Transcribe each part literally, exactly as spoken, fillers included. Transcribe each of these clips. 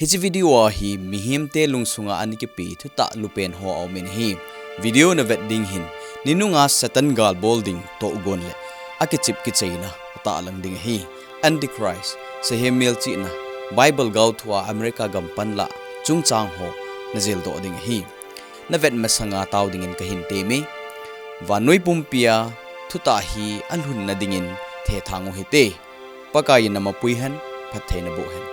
Hiche video a hi mihemte lungsunga ana kipe thutah lupen ho aumin ahi. Video navet ding hin, ninunga Satan gal bol ding tohgon le akichep kicheina atahlang ding ahi. Antichrist, sahem melchihna, Bible gaothua America gam panlah chungchang ho najildoh ding ahi. Navet masanga tao dingin kahin teme. Vannoi pumpia thutah hi alhunna dingin thethang uhite. Pakaiyin namapui hen, phattheina boh hen.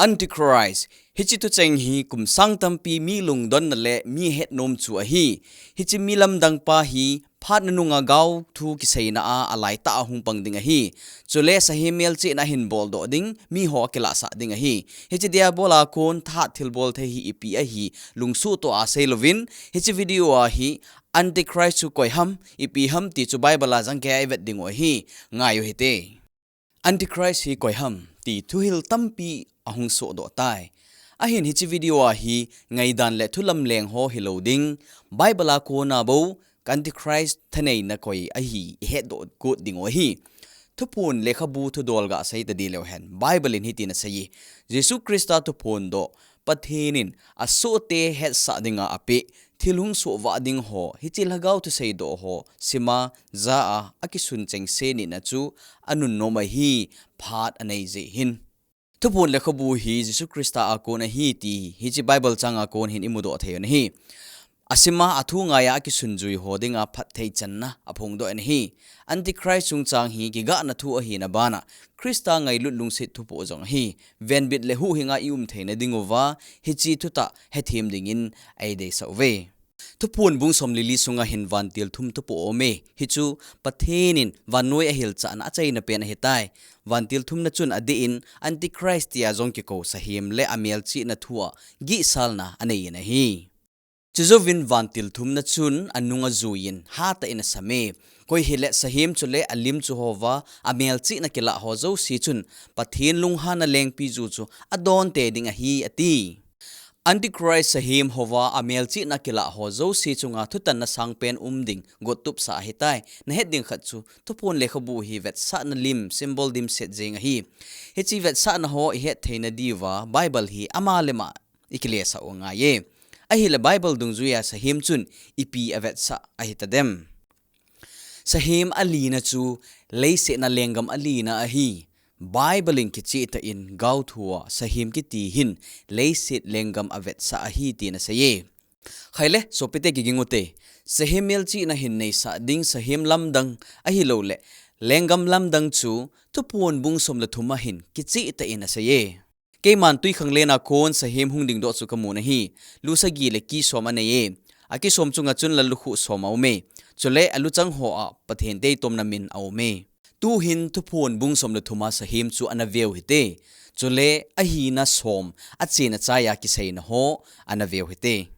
Antichrist, hiche thucheng hi kum sang tampi mi lungdonna le mi hetnom chu ahi. Hiche mi lamdang pa hi phat nanunga gaothu kiseina a alaitah a hung pang ding ahi. Chule sahem melchihna ahin boldoh ding, miho akilahsah ding ahi. Hiche diabol a kon thahat thilbol thei hi ipi ahi, lungsuhtoh a seilouvin, hiche video a hi Antichrist chu koi ham, ipi ham ti chu Bible a jangkeiya ivet dingu ahi. Ngai uhite. Antichrist hi koi ham ti thuhil tampi ahung sohdoh tai. Ahin hiche video a hi ngaidan le thulamleng ho hilou ding, Bible a kona bou Antichrist thaneina koi ahi ihetdoh got dingu ahi. Thuphon lekhabu thudol gasei tadi leu hen, Bible in hitin aseiye, Jesu Christa thuphondoh Pathen in asohte hetsah dinga apeh thil hung sohvah ding ho, hiche lhagao thuseidoh ho sima, jaa, akisun chengse nina chu anunnom ahi, phat anei jeh hin. Thuphon lekhabu hi Jesu Christa a kon ahi ti hiche Bible changa kon hin imudoh thei u ahi. Asima athu ngaiya akisunjui ho dinga phatthei channa aphongdoh in ahi. Antichrist chungchang hi kigahna thu ahina bana Christa ngailut lungset thupoh jong ahi. Venbit le huhhinga ium theina dinguva hiche thutah hethem dingin eideisah uve. Thuphon bung somleli sunga hin vantil thum thupoh aume. Hichu Pathen in vannoi ahilchahna achaina pen ahitai. Vantil thumna chun adeh in Antichrist tia jong kikou sahem le amelchihna thua gihsalna aneiyin ahi. Chujouvin vantil thumna chun anung ajuiyin hatah in asame. Koi hile sahem chule alim chu houva amelchihna kilah ho jouse chun Pathen lunghanna lengpiju chu adonte ding ahi ati. Antichrist sahem houva amelchihna kilah ho jouse chunga thutanna sangpen um ding gottupsah ahitai. Nahet ding khat chu Thuphon lekhabu hi vetsahna lim, symbol dimset jeng ahi. Hiche vetsahna ho ihet theina diuva Bible hi ama le ama ikilesah u angaiye. Ahile Bible dungjuiya sahem chun ipi avetsah ahitadem? Sahem alina chu leiset a lenggam alina ahi. Bible in kichehtah in gaothua sahem kiti hin leiset lenggam avetsah ahi tin aseiye. Khaile, sopite kiging ute, sahem melchihna hin neisah ding sahem lamdang ahiloule lenggam lamdang chu Thuphon bung somlethum a hin kichehtah in aseiye. Keiman twikhanglen a kon sahem hung dingdoh chu kamun ahi. Lu sagi le ki som aneiye. Aki som chunga chun lallukhuh som aume. Chule aluchang hoa Pathen deitomna min aume. Tuhin Thuphon bung somlethum a sahem chu anaveu hite. Chule ahina som, achena chaiya kiseina ho anaveu hite.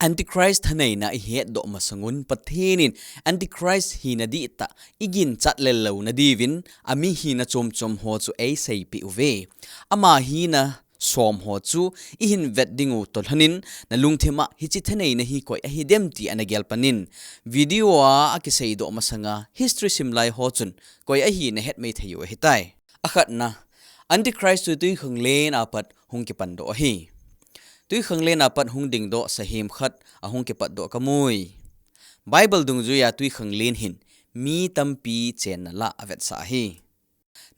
Antichrist thaneina ihetdoh masangun Pathen in Antichrist hina dihtah iginchat lel louna diuvin ami hina chomchom ho chu eiseipeh uve. Ama hina som ho chu ihin vet dingu toh lhonin nalungthima hiche thaneina hi koi ahidem ti anagel panin. Video a akiseidoh masanga history simlai ho chun koi ahi nahet mei theiu ahitai. Akhatna, Antichrist chu twikhanglen a pat hung kipandoh ahi. Twikhanglen a pat hung dingdoh sahem khat ahung kipatdoh kamui. Bible dungjuiya twikhanglen hin mi tampi chenna lah avetsah ahi.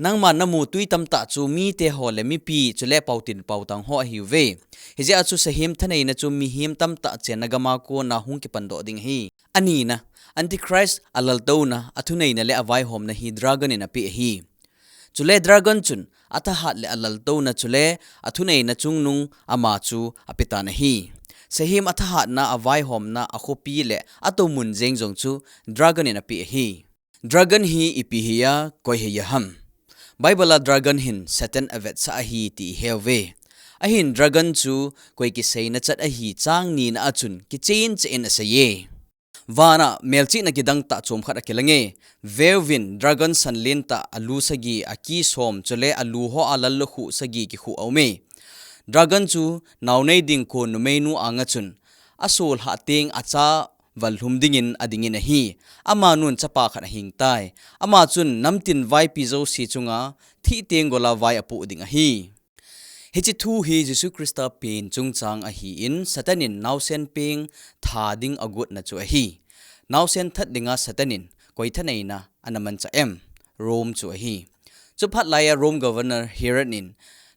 Nangman namu twi tamtah chu mite ho le mipi chule paotin paotang ho ahiuve. Hijeh a chu sahem thaneina chu mihem tamtah chenna gama kona hung kipandoh ding ahi. Anina, Antichrist alaltouna, athuneina le avaihomna hi dragon in apeh ahi. Chule dragon chun athahat le alaltouna chule athuneina chungnung ama chu apetan ahi. Sahem athahatna, avaihomna, akhopi le atoumun jeng jong chu dragon in apeh ahi. Dragon hi ipi hiya, koi hiya ham? Bible a dragon hin Satan avetsah ahi ti iheuve. Ahin dragon chu koi kiseina chat ahi chang nina a chun kichen cheh in aseiye. Vana melchihna kidangtah chomkhat akilange. Veuvin, dragon sanlentah alu sagi, aki som chule alu hoa lallukhuh sagi kikhuh aume. Dragon chu naonei ding kon numeinu anga chun asolhah teng acha vallhum dingin adingin ahi. Amanun chapa khat ahing tai. Ama chun namtin vaipi jouse chunga thih teng gola vai apoh ding ahi. Hiche thu hi Jesu Christa pen chungchang ahin, Satan in naosen peng tha ding agotna chu ahi. Naosen that dinga Satan in koi thaneina ana manchah em? Rome chu ahi. Chuphat laiya Rome Governor Herod in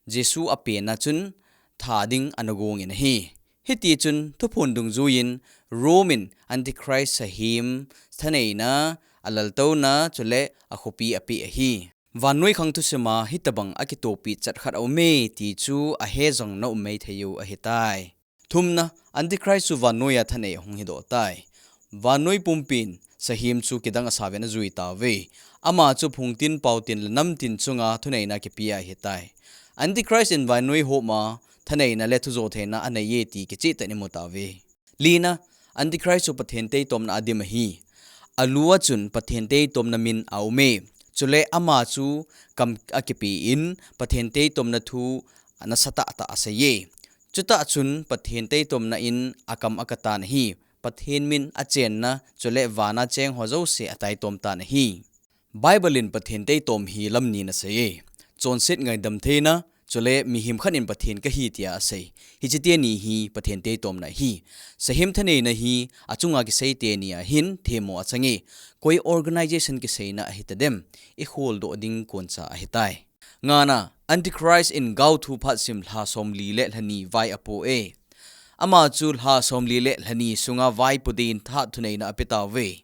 Jesu apenna chun tha ding ana gongin ahi. Hiti chun thuphon dungjuiyin Rome in Antichrist sahem thaneina, alaltouna, chule akhopi apeh ahi. Vannoi khang thusima hitobang akitopichat khat aume ti chu ahejong na um maithei u ahitai. Thumna, Antichrist chu vannoiya thanei ahung hidoh tai. Vannoi pumpin sahem chu kidang asauvin ajui tauve. Ama chu phungtin, paotin le namtin chunga thuneina kipe ahitai. Antichrist in vannoi homa thaneina le thujotheina aneiye ti kichehtah in imu tauve. Lina, Antichrist chu Pathen teitomna adim ahi. Alua chun Pathen teitomna min aume. Chule ama chu kam akipen Pathen teitomna thu nasatah tah aseiye. Chutah chun Pathen teitomna in akam akatan ahi. Pathen min achenna, chule vana cheng ho jouse ataitom tan ahi. Bible in Pathen teitom hi lam ni in aseiye. Chonset, ngaidam theina, chule mihem khat in Pathen kahi tia asei. Hiche teni hi Pathen teitomna ahi. Sahem thaneina hi achunga kisei teni ahin themmo achange. Koi organization kiseina ahitadem, ikholdoh ding koncha ahitai. Ngana, Antichrist in gaothu phatsim lha somli le lhani vai apoh e. Ama chu lha somli le lhani sunga vaipo din thahat thuneina ape tauve.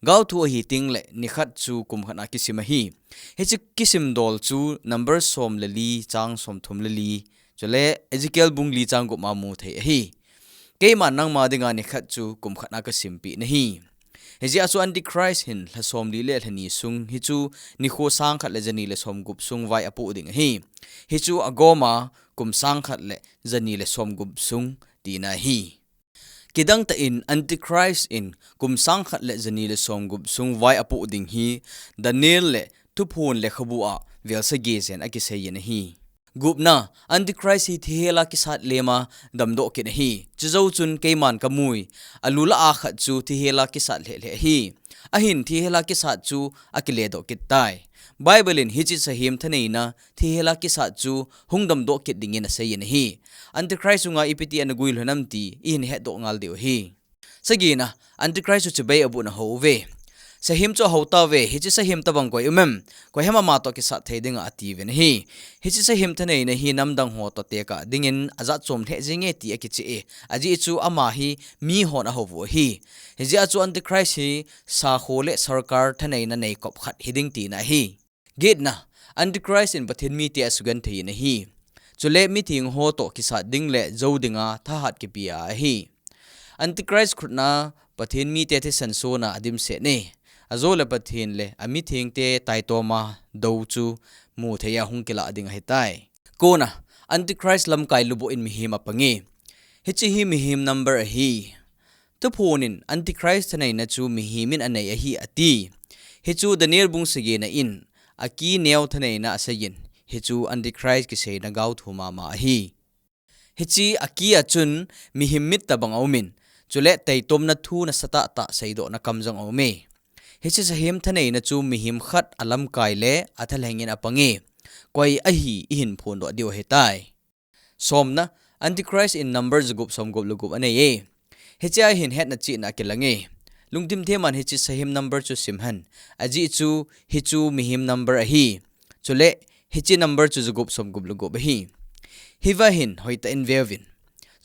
Gaothu ahi tengle nikhat chu kum khatna kisim ahi. Hiche kisim dol chu Number som le li, chang somthum le li, chule Ezekiel bung li chang gup ma mu thei ahi. Keiman nangma dinga nikhat chu kum khatna kasimpeh nahi. Hijeh a chu Antichrist hin lha somli le lhani sung hichu nikho sang khat le jani le somgup sung vai apoh ding ahi. Hichu agoma kum sang khat le jani le somgup sung tina ahi. Kidang tah in Antichrist in kum sang khat le jani le somgup sung vai apoh ding hi Daniel le Thuphon lekhabu a vel sagi jen akiseiyin ahi. Gupna, Antichrist hi thihela kisat lema damdoh kit ahi. Chujou chun keiman kamui, alu lah a khat chu thihela kisat lheh lheh ahi. Ahin thihela kisat chu akiledoh kit tai. Bible in hiche sahem thaneina thihela kisat chu hung damdoh kit dingin aseiyin ahi. Antichrist chunga ipi ti ana guilhun am ti ihin hetdoh ngal diu ahi. Sagina, Antichrist chu chibai abohna hou uve. Sahem chu ahou tauve, hiche sahem tobang koi um em, koi ham ama toh kisat thei dinga atiuvin ahi. Hiche sahem thaneina hi namdang ho toh tekah dingin ajat chom lheh jenge ti akicheh e. Ajeh chu ama hi mihon ahou u ahi. Hijeh a chu Antichrist hi sakho le sorkar thaneina neikop khat hiding tina ahi. Getna, Antichrist in Pathen mite asugenthei in ahi. Chule mitheng ho toh kisat ding le jou dinga thahat kipe a ahi. Antichrist khutna Pathen mite thisan sona adimset e. Ajou le Pathen le amithengte taitoma dou chu muthei a hung kilah ding ahitai. Kona, Antichrist lamkai lubuh in mihem apang e. Hiche hi mihem number ahi. Thuphon in Antichrist thaneina chu mihem in anei ahi ati. Hichu Daniel bung sagina in, aki neo thaneina aseiyin. Hichu Antichrist kiseina gaothu mama ahi. Hiche aki a chun mihem mit tobang aumin, chule taitomna thu nasatah tah seidohna kam jong aume. Hiche sahem thaneina chu mihem khat alamkai le athalheng in apang e. Koi ahi ihin phondoh diu ahitai. Somna, Antichrist in number jagup somgup le gup anei e. Hiche a hin hetna chihna akilang e. Lungthim theman hiche sahem number chu simhen. Ajeh chu hichu mihem number ahi. Chule hiche number chu jagup somgup le gup ahi. Hiva hin hoitah in veuvin.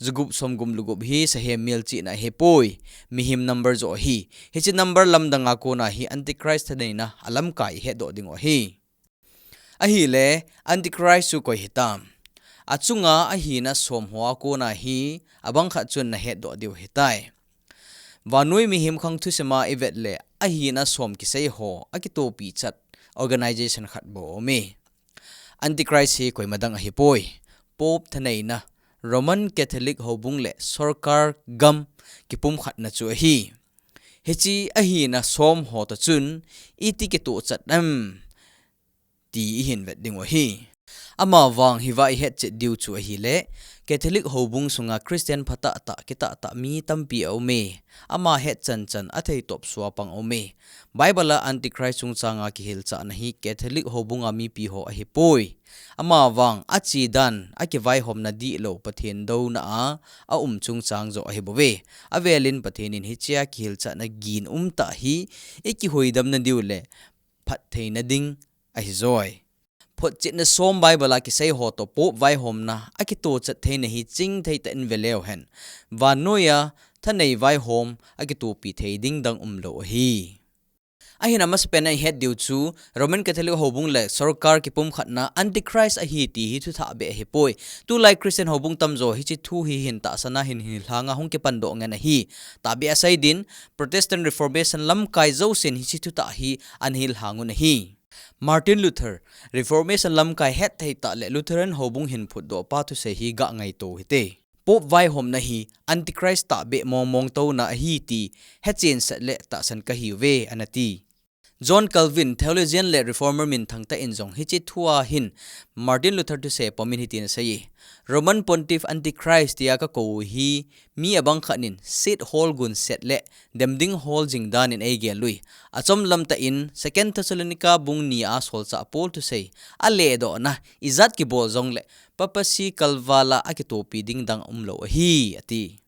Jagup somgup le gup hi sahem melchihna ahipoi. Mihem number joh ahi. Hiche number lamdang a kona hi Antichrist thaneina alamkai ihetdoh diu ahi. Ahile, Antichrist chu koi hitam? Achunga ahina som hoa kona hi abang khat chun nahetdoh diu ahitai. Vannoi mihem khang thusima ivet le ahina som kisei ho akitopichat organization khat bou aume. Antichrist hi koima dang ahipoi. Pope thaneina, Roman Catholic houbung le sorkar gam kipumkhatna chu ahi. Hiche ahina som ho toh chun iti kitohchat em ti ihin vet diu ahi. Amavang hiva ihet chet diu chu ahile, Catholic houbung sunga Christian phatah tah, kitah tah mi tampi aume. Ama het chan chan athei topsua pang aume. Bible a Antichrist chungchanga kihilchahna hi Catholic houbunga mipi ho ahipoi. Amavang achidan, akivaihomna dihlou Pathen douna a aum chungchang joh ahibouve. Avelin Pathen in hichea kihilchahna gin umtah hi ikihuidamna diu le phattheina ding ahijoi. Photchetna som Bible a kisei ho toh Pope vaihomna akitochat theina hi chingthei tah in veleu hen. Vannoiya thanei vaihom akitopi thei ding dang umlou ahi. Ahin amasapen a ihet diu chu Roman Catholic houbung le sorkar kipumkhatna Antichrist ahi ti hi thuthah beh ahipoi. Tulai Christian houbung tamjo hiche thu hi hin tahsan a hin hilhanga hung kipandoh ngen ahi. Tahbeh a seidin, Protestant Reformation lamkai jousen hiche thutah hi ana hilhang un ahi. Martin Luther, Reformation lamkai hetthei tah le Lutheran houbung hin phutdohpa thusei hi gah ngaito hite. Pope vaihomna hi Antichrist tahbeh mongmong touna ahi ti hechensah le tahsan kahiuve, anati. John Calvin, theologian le reformer minthang tah in jong hiche thua hin Martin Luther thusei pomin hitin aseiye, Roman Pontiff Antichrist tia kakou u hi mi abang khat in sethol gunset le demding hol jing danin eigel ui. Achomlam tah in Second Thessalonica bung ni a solchah Paul thusei aledohna ijat kibol jongle papacy kalvala akitopi ding dang umlou ahi, ati.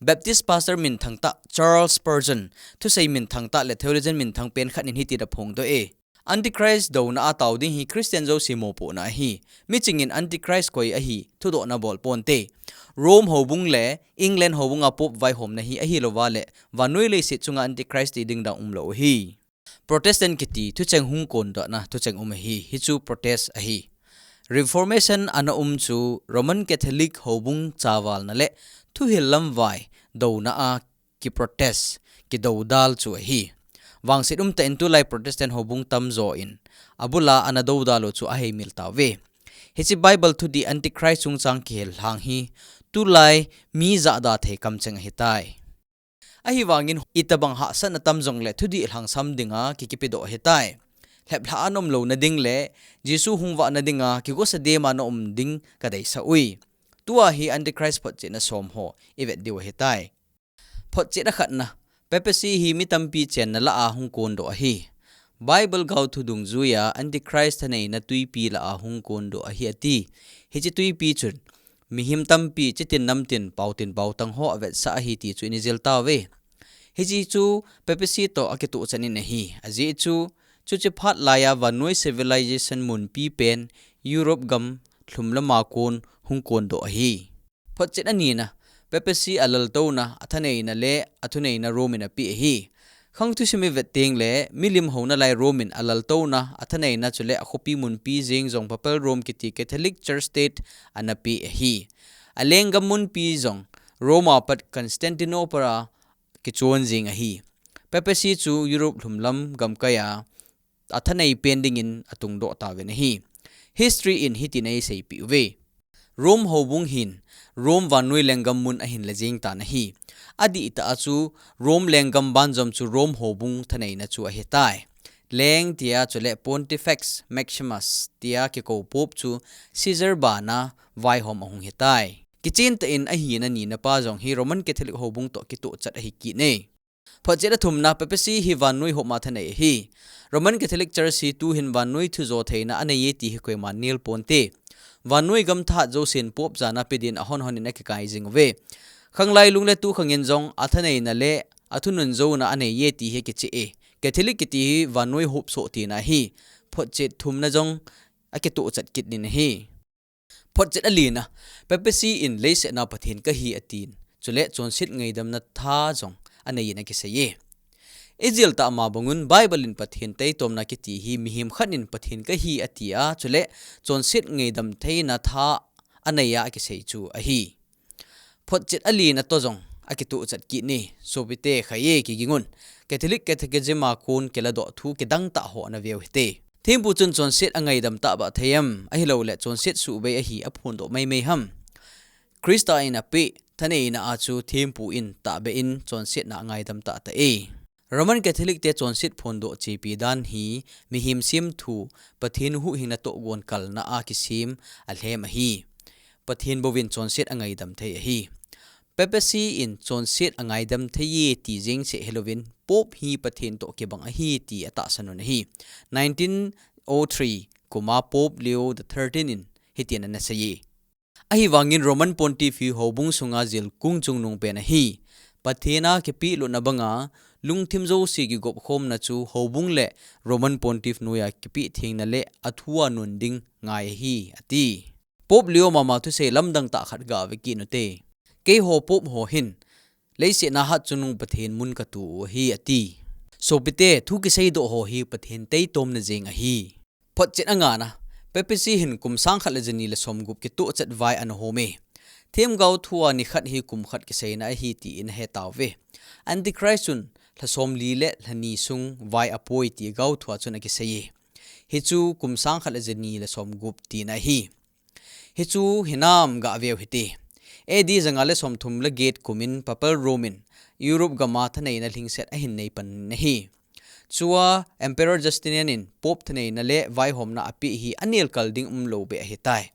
Baptist pastor minthang tah Charles Spurgeon, thusei minthang tah le theologian minthang pen khat in hitin aphongdoh e, Antichrist douna a tao ding hi Christian jouse mopohna ahi. Miching in Antichrist koi ahi thudohna bol ponte. Rome houbung le England houbunga Pope vaihomna hi ahilouva le vannoi leiset chunga Antichrist ti ding dang umlou ahi. Protestant kiti thucheng hung kondohna thucheng um ahi. Hichu protest ahi. Reformation ana um chu Roman Catholic houbung chavalna le thuhil lamvai douna a kiprotest, kidoudal chu ahi. Vangset umtah in tulai Protestant houbung tamjo in abula ana doudal u chu aheimil tauve. Hiche Bible thudih Antichrist chungchang kihillhang hi tulai mi jahda thei kamcheng ahitai. Ahivangin itobang hahsatna tam jongle thudih lhangsam dinga kikipedoh ahitai. Lheplhah a nomlouna ding le Jesu hungvahna dinga kigosa dema na um ding kadeisah ui. Tua hi Antichrist photchetna som ho ivet diu ahitai. Photchet akhatna, papacy hi mi tampi chenna lah a hung kondoh ahi. Bible gaothu dungjuiya Antichrist thaneina twipi lah a hung kondoh ahi ati. Hiche twipi chun mihem tampi chitin namtin paotin paotang ho avetsah ahi ti chu ina jil tauve. Hiche chu papacy toh akitohchan in ahi. Ajeh chu, chuche phat laiya vannoi civilization munpi pen Europe gam lhumlama kon hung kondoh ahi. Photchet anina, papacy alaltouna, athaneina le athuneina Rome in apeh ahi. Khang thusim ivet tengle milim houna lai Rome in alaltouna, athaneina chule akhopi munpi jeng jong Papal Rome kiti Catholic Church State ana peh ahi. Alenggam munpi jong Rome a pat Constantinople a kichon jeng ahi. Papacy chu Europe lhumlam gamkaiya athanei pen dingin atungdoh tauvin ahi. History in hitin eiseipeh uve. Rome houbung hin Rome vannoi lenggam mun ahin lejeng tan ahi. Adihtah a chu Rome lenggam banjom chu Rome houbung thaneina chu ahitai. Leng tia chule Pontifex Maximus tia kikou Pope chu Caesar bana vaihom ahung hitai. Kichentah in ahina nina pa jong hi Roman Catholic houbung toh kitohchat ahi kit e. Photchet athumna, papacy hi vannoi hopma thanei ahi. Roman Catholic Church hi tuhin vannoi thujo theina aneiye ti hi koiman nel ponte. Vannoi gam thahat jousen Pope jana pedin ahon hon in akikai jing uve. Khanglai lung le tukhang in jong athaneina le athunun jouna aneiye ti hi akicheh e. Catholic kiti hi vannoi hopsoh tina ahi. Photchet thumna jong akitohchat kit nin ahi. Photchet alina, papacy in leiset a Pathen kahi atin, chule chonset ngaidamna tha jong aneiyin akiseiye. Ijil tah ma bangun Bible in Pathen taitomna kiti hi mihem khat in Pathen kahi atia, chule chonset ngaidam theina tha aneiya akisei chu ahi. Photchet alina toh jong akitohchat kit e, sopite, khaiye kigingun. Catholic Catechism a kon kiladoh thu kidang tah ho naveu hite. Thempu chun chonset angaidam tahbeh thei em, ahilouleh chonset suhbei ahi aphondoh maimai ham? Christa in apeh thaneina a chu thempu in tahbeh in chonsetna angaidam tahtah e. Roman Catholic te chonset phondoh chepi dan hi mihem semthu, Pathen huhhingna tohgon kalna a kisem alhem ahi. Pathen bouvin chonset angaidam thei ahi. Papacy in chonset angaidam thei e ti jeng seh hilouvin, Pope hi Pathen toh kibang ahi ti atahsan un ahi. Nineteen oh three kuma Pope Leo the thirteenth in hitin ana seiye. Ahivangin Roman Pontiff hi houbung sunga jilkung chungnung pen ahi. Pathen a kipehlutna banga lungthim jouse kigopkhomna chu houbung le Roman Pontiff noiya kipehthengna le athu a nun ding ngai ahi, ati. Pope Leo mama thusei lamdang tah khat gave kit ute. Keiho Pope ho hin leiset a hatchungnung Pathen mun katu u ahi, ati. Sopite, thu kiseidoh ho hi Pathen taitomna jeng ahi. Photchet angana, Papacy hin kum sang khat le jani le somgup kitohchet vai ana home. Themgao thua nikhat hi kum khat kiseina ahi tin ahe tauve. Antichrist chun lha somli le lha ni sung vai apoi ti gao thua chun akiseiye. Hichu kum sang khat le jani le somgup tina ahi. Hichu hinam gaveu hite. A D janga le somthum le get kumin Papal Rome in Europe gama thaneina lhingset ahin nei pan ahi. Chua Emperor Justinian in Pope thaneina le vaihomna apeh hi anelkal ding umlou beh ahitai.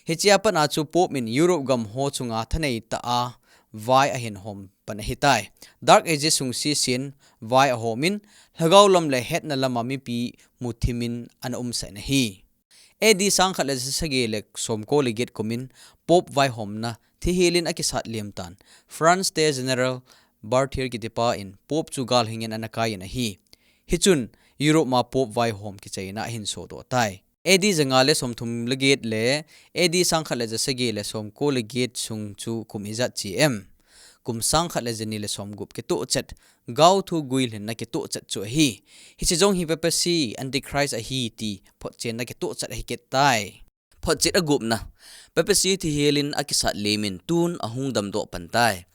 Hichea pat a chu Pope in Europe gam ho chunga thanei tah a vai ahin hom pan ahitai. Dark Ages sung sisin vai ahomin, lhagao lam le hetna lama mipi muthimin ana umsah in ahi. A D sang khat le jasagi le somko le get kumin Pope vaihomna thihelin akisat lem tan. France te General Berthier kitipa in Pope chu galhingin ana kaiyin ahi. Hichun Europe ma Pope vaihom kicheina ahin sodoh tai. A D janga le somthum le get le A D sang khat le jasagi le somko le get sung chu kum ijat chi em? Kum sang khat le jani le somgup kitohchet, gao thu guilhinna kitohchet chu ahi. Hiche jong hi Papacy, Antichrist ahi ti photchenna kitohchet ahi kit tai. Photchet agupna, Papacy thihelin akisat lemin tun ahung damdoh pan tai.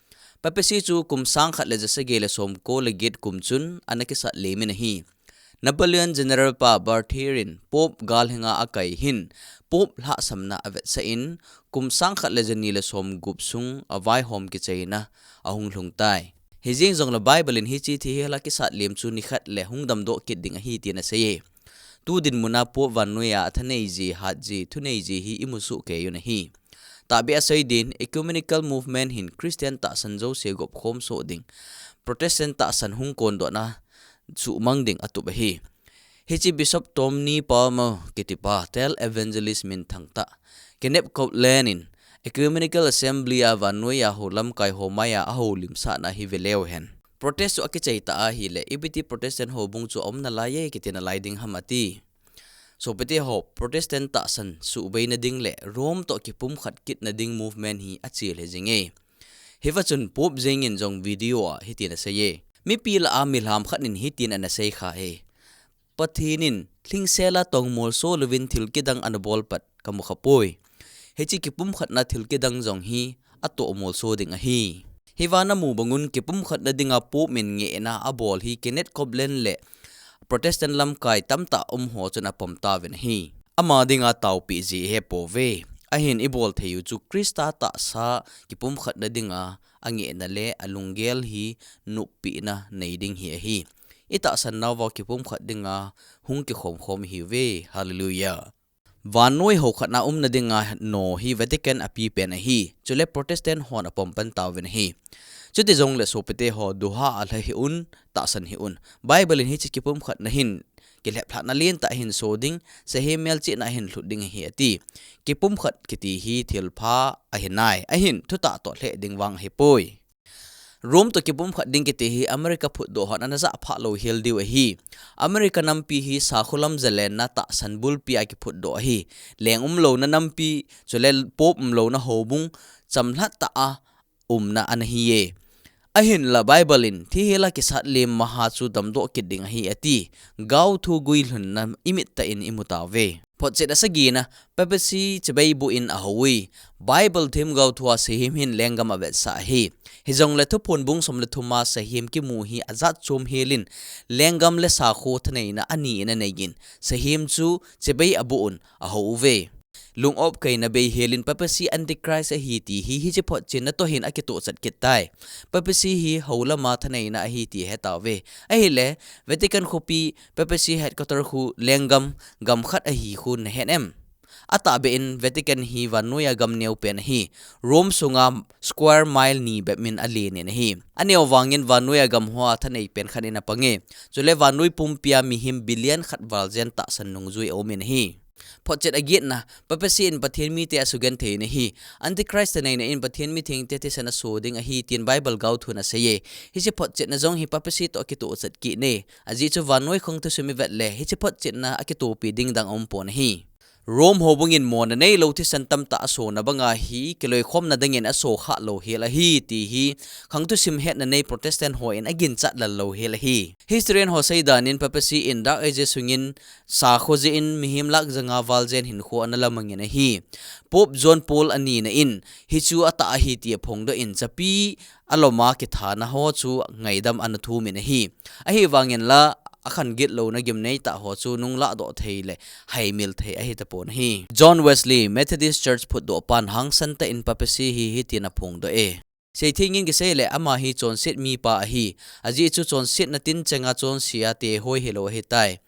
Papacy chu kum sang khat le jasagi le somko le get kum chun ana kisat lemin ahi. Napoleon General pa Berthier in Pope galhinga akai hin Pope lhahsamna avetsah in kum sang khat le jani le somgup sung avaihom kicheina ahung lhung tai. Hijeng jongle Bible in hiche thihel a kisat lem chu nikhat le hung damdoh kit ding ahi tin aseiye. Tu dinmuna Pope vannoiya athanei ji, hat ji, thunei ji hi imu soh kei un ahi. Tahbeh a sei din, Ecumenical Movement hin Christian tahsan jouse gopkhom soh ding, Protestant tahsan hung kondohna suhmang ding atup ahi. Hiche Bishop Tommy Palmer kitipa televangelist minthang tah, Kenneth Copeland in Ecumenical Assembly a vannoiya hou lamkai ho maiya ahoulimsahna hi veleu hen. Protest chu akichai tah ahile, ipi ti Protestant houbung chu aumna laiye kiti nalai ding ham ati. Sopite ho, Protestant tahsan suhbeina ding le Rome toh kipumkhat kitna ding movement hi achel hijinge. Hiva chun Pope jengin jong video a hitin aseiye. Mipi lah a milham khat in hitin ana seikha e. Pathen in lhingsel a tongmol so louvin thil kidang ana bol pat kamu khapoi. Hiche kipumkhatna thil kidang jong hi atohmol so ding ahi. Hiva namu bangun kipumkhatna dinga Pope in ngehna abol hi Kenneth Copeland le Protestant lamkai tamtah um ho chun apom tauvin ahi. Ama dinga taopeh ji ihepouve. Ahin ibol thei u chu Christa tahsa kipumkhatna dinga angehna le alunggel hi noppehna nei ding hi ahi. Itahsan nauva kipumkhat dinga hung kikhomkhom ihiuve. Hallelujah. Vannoi houkhatna umna dinga no hi Vatican apipen ahi. Chule Protestant hon apom pan tauvin ahi. Chuti jongle sopite ho, duha a lha hih un, tahsan hih un. Bible in hiche kipumkhatna hin kilheplhahna lentah ahin so ding, sahem melchihna ahin lhut ding ahi ati. Kipumkhat kiti hi thilpha ahinai, ahin thutah toh lheh ding vang ahipoi. Rome toh kipumkhat ding kiti hi America phutdoh hon ana jah phah lou hel diu ahi. America nampi hi sakholam jalenna tahsan bulpi a kiphutdoh ahi. Leng umlouna nampi, chule Pope umlouna houbung, chamlhat tah a umna ana hiye. Ahinla Bible in thihel a kisat lem maha chu damdoh kit ding ahi ati. Gaothu guilhunna imit tah in imu tauve. Photchet asagina, Papacy chibai boh in ahou e. Bible themgao thua sahem hin lenggam avetsah ahi. Hijongle Thuphon bung som le thum a sahem kimu hi ajat chom helin lenggam le sakho thaneina ani in aneiyin, sahem chu chibai aboh un ahou uve. Lung-op kaina bei helin papacy Antichrist ahi ti hi hiche photchenna toh hin akitohchat kit tai. Papacy hi houlama thaneina ahi ti hetauve. Ahile, Vatican khopi papacy headquarter khu lenggam, gam khat ahi khu nahet em? Atahbeh in Vatican hi vannoiya gam neopen ahi. Rome sunga square mile ni bep min alen in ahi. Aneo vangin vannoiya gam hoa thanei pen khat in apange. Chule vannoi pumpia mihem billion khat val jen tahsan nungjui aumin ahi. Photchet agetna, papacy in Pathen mite asugenthei in ahi. Antichrist thaneina in Pathen mithengte thisan aso ding ahi tin Bible gaothun aseiye. Hiche photchetna jong hi papacy toh akitohchat kit e. Ajeh chu vannoi khang thusim ivet le, hiche photchetna akitopi ding dang aumpon ahi. Rome houbung in mona neilou thisan tamtah asona banga hi kiloikhomna dingin aso khalou hel ahi ti hi khang thusim hetna nei Protestant hon aginchat lal lou hel ahi. Historian ho seidan in papacy in Dark Ages sungin sakho jeh in mihem lakh janga val jen hinkho analamangin ahi. Pope John Paul anina in hichu atah ahi ti aphongdoh in chapi aloma kithana ho chu ngaidam anathum in ahi. Ahivangin la akhan gitlouna gimnei tah ho chu nunglahdoh thei le haimil thei ahitapon ahi. John Wesley, Methodist Church phutdoh pan hangsan tah in papacy hi hitin aphongdoh e. Seithengin kisei le ama hi chonset mipa ahi. Ajeh chu chonsetna tinchenga chonse a tehoi hilou ahitai.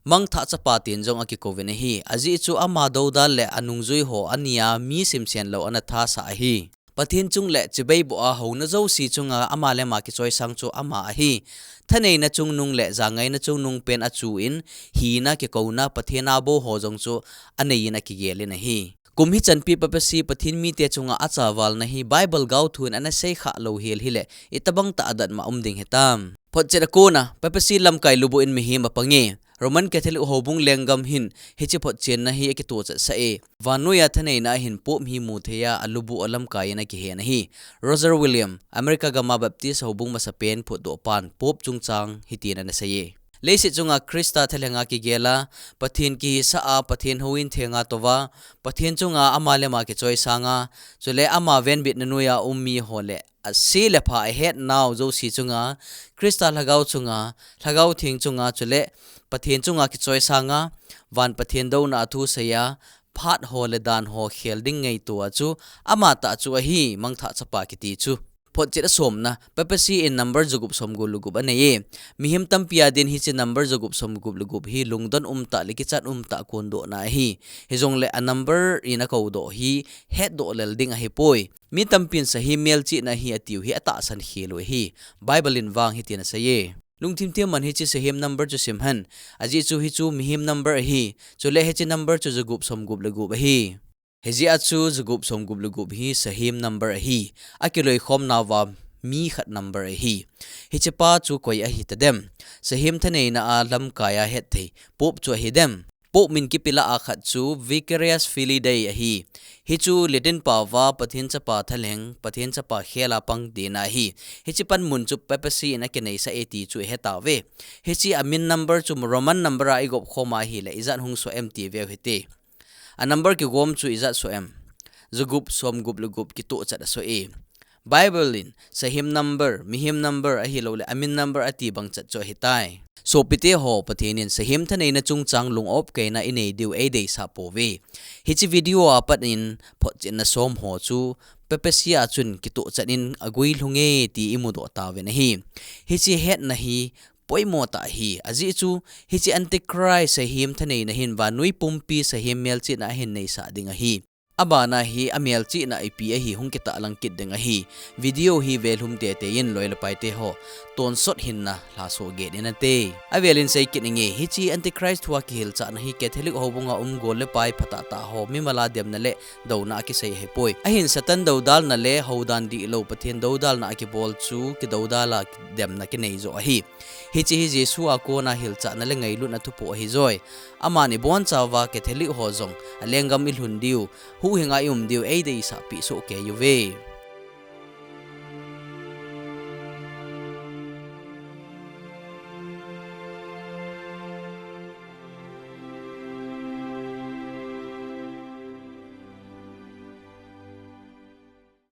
Mangthah chapa tin jong akikouvin ahi. Ajeh chu ama doudal le anungjui ho ania mi simsen lou ana thasah ahi. Pathen chung le chibai boh a houna jouse chunga ama le ama kichoisang chu ama ahi. Thaneina chungnung le jangaina chungnung pen achuh in, hina kikouna Pathen a bou ho jong chu anei in akigelin ahi. Kum hichanpi papacy Pathen mite chunga achavalna hi Bible gaothun ana seikhah lou hel hile, itobang tah a datmo um ding hitam? Photchet akona, papacy lamkai lubuh in mihem apange. Roman Catholic houbung lenggam hin hiche photchenna hi akitohchat sah e. Vannoiya thaneina ahin Pope hi muthei a alubuh alamkai in akihen ahi. Roger William, America gama Baptist houbung masapen phutdoh pan Pope chungchang hitin anaseiye. Leiset chunga Christa thalhenga kigel a, Pathen kihisah a, Pathen houin thenga touva, Pathen chunga ama le ama kichoisanga, chule ama venbitna noiya um mi ho le ase le pha ahetnau jouse chunga, Christa Lhagao chunga, Lhagao Theng chunga, chule Pathen chunga kichoisanga, van Pathen douna a thuseiya, phat ho le dan ho khel ding ngaitoa chu, amatah chu ahi, mangthah chapa kiti chu. Photchet asomna, papacy in number jagup somgup le gup aneiye. Mihem tampi a din hiche number jagup somgup le gup hi lungdon umtah le kichat umtah kondohna ahi. Hijongle a number in akoudoh hi hetdoh lel ding ahipoi. Mi tampin sahem melchihna ahi atiu hi atahsan khel u ahi. Bible in vang hitin aseiye. Lungthim them man hiche sahem number chu simhen. Ajeh chu hichu mihem number ahi. Chule hiche number chu jagup somgup le gup ahi. Hijeh a chu jagup somgup le gup hi sahem number ahi. Akiloikhomnauva mi khat number ahi. Hichepa chu koi ahitadem? Sahem thaneina a lamkai a hetthei Pope chu ahidem? Pope min kipelah a khat chu Vicarius Filii Dei ahi. Hichu Latin paova Pathen Chapa thalheng, Pathen Chapa khel a pang tina ahi. Hiche panmun chu papacy in akineisah e ti chu ihetauve. Hiche amin number chu Roman number a igop khom a ahile ijat hung soh em ti veu hite. A number kigom chu ijat soh em? Jagup somgup le gup kitohchat asoh e. Bible in sahem number, mihem number ahiloule amin number ati bangchat chu ahitai. Sopite ho, Pathen in sahem thaneina chungchang lung-op kaina inei diu eideisah pouve. Hiche video a pat in photchetna som ho chu papacy a chun kitohchat in aguilhunge ti imudoh tauvin ahi. Hiche hetna hi poimo tah ahi. Ajeh chu hiche Antichrist sahem thaneina hin vannoi pumpi sahem melchihna ahin neisah ding ahi. Abana hi amelchihna ipi ahi hung kitahlang kit ding ahi. Video hi velhum teitei in loi le paite ho, tonsot hinna lhasoh get in ate. Avel in sei kit inge, hiche Antichrist thua kihilchahna hi Catholic houbunga um gol le pai phatah tah ho mimal a demna le douna a kisei ahipoi. Ahin Satan doudalna le houdan dihlou Pathen doudalna a kibol chu kidoudal a demna kinei joh ahi. Hiche hi Jesu a kona hilchahna le ngailutna thupoh ahijoi. Aman ibonchauva Catholic ho jong alenggam ilhun diu, huhhing a ium diu eideisahpeh soh kei uve.